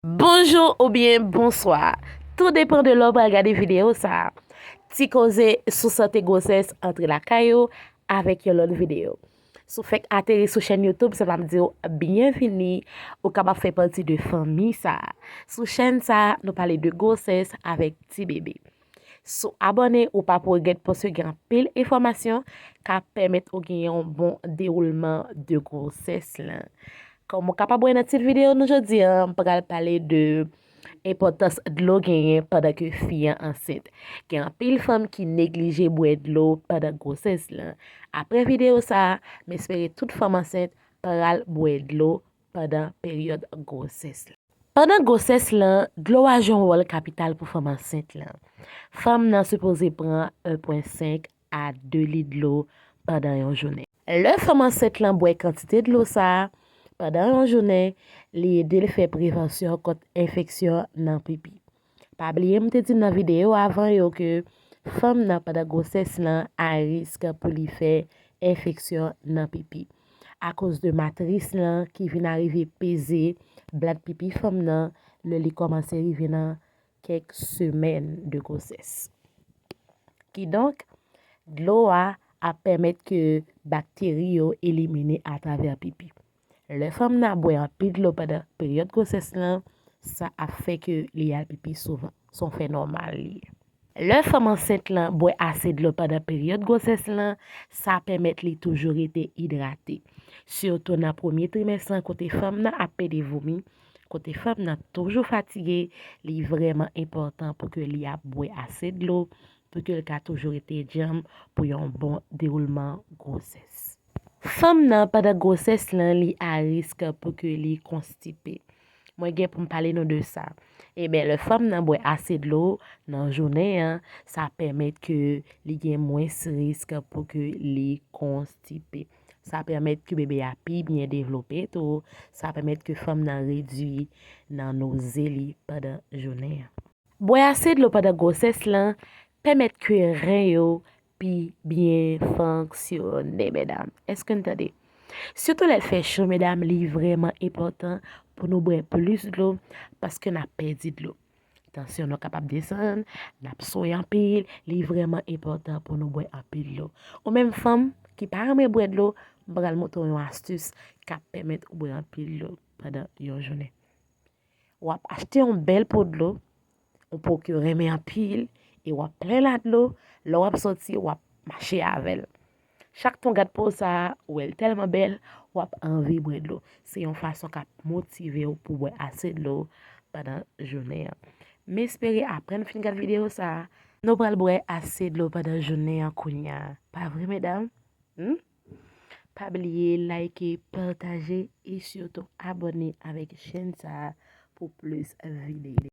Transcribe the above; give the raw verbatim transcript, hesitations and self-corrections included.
Bonjou oubyen bonswa. Tou depann de lè w pral gade videyo sa a. Ti koze sou sante gwosès antre lakay ou avèk yon lòt videyo. Si w fèk ateri sou chèn YouTube, se pou m di w byenvini. Ou kapab fè pati de fanmi sa a. Sou chèn sa a, nou pale de gwosès avèk ti bebe. Si w abòne, ou p ap regrèt paske gen anpil enfòmasyon k ap pèmèt ou gen yon bon dewoulman de gwosès lan. Kòm ou kapab wè nan tit videyo nou jodi a, m pral pale de enpòtans dlo genyen pandan ke fi an ansent. Gen anpil fanm ki neglije bwè dlo pandan gwosès lan. Apre videyo sa a, m espere tout fanm ansent pral bwè dlo pandan peryòd gwosès lan. Pandan gwosès lan, dlo a jwe yon wòl kapital pou fanm ansent lan. Fanm nan sipoze pran en pwen senk a de lit dlo pandan yon jounen. Lè fanm ansent lan bwè kantite dlo sa a pandan yon jounen, li ede l fè prevansyon kont enfeksyon nan pipi. Pa bliye m te di nan videyo avan yo ke fanm nan pandan gwosès lan a risk pou li fè enfeksyon nan pipi. Akoz de matris lan ki vin arive peze blad pipi fanm nan lè li kòmanse rive nan kèk semèn de gwosès. Kidonk, dlo a ap pèmèt ke bakteri yo elimine atravè pipi. Lè fanm nan ap bwè anpil dlo pandan peryòd gwosès lan, sa ap fè ke li al pipi souvan. Se yon fè nòmal li ye. Lè fanm ansent lan bwè ase dlo pandan peryòd gwosès lan, sa pèmèt li toujou rete idrate. Sitou nan premye trimès lan, kote fanm nan ap pede vomi, kote fanm nan toujou fatige, li vrèman enpòtan pou ke li ap bwè ase dlo, pou ke l ka toujou rete djanm pou yon bon dewoulman gwosès. Fanm nan pandan gwosès lan, li a risk pou ke li konstipe. Mwen gen pou m pale nou de sa. Ebyen, lè fanm nan bwè ase dlo nan jounen an, sa pèmèt ke li gen mwens risk pou ke li konstipe. Sa pèmèt ke bebe a pi byen devlope tou. Sa pèmèt ke fanm nan redui nan noze li pandan jounen an. Bwè ase dlo pandan gwosès lan pèmèt ke ren yo pi byen fonksyone, medam. Èske n tande? Sitou lè l fè cho, medam, li vrèman enpòtan pou nou bwè plis dlo, paske n ap pèdi dlo. Tansyon nou kapab desann, n ap swe anpil, li vrèman enpòtan pou nou bwè anpil dlo. Ou menm fanm ki pa renmen bwè dlo, m pral montre w yon astis k ap pèmèt ou bwè anpil dlo pandan yon jounen. W ap achte yon bèl po dlo, yon po ke w renmen anpil, e w ap plen l a dlo. Lè w ap soti, w ap mache avè l. Chak tan w gad po sa a, ou wè l tèlman bèl, w ap anvi bwè dlo. Se yon fason k ap motive w pou w bwè ase dlo pandan jounen an. M espere apre n fin gad videyo sa a, nou pral bwè ase dlo pandan jounen an kounye a. Pa vre, medam? Hmm? Pa bliye like, pataje e sitou abòne avèk chèn sa a pou plis videyo.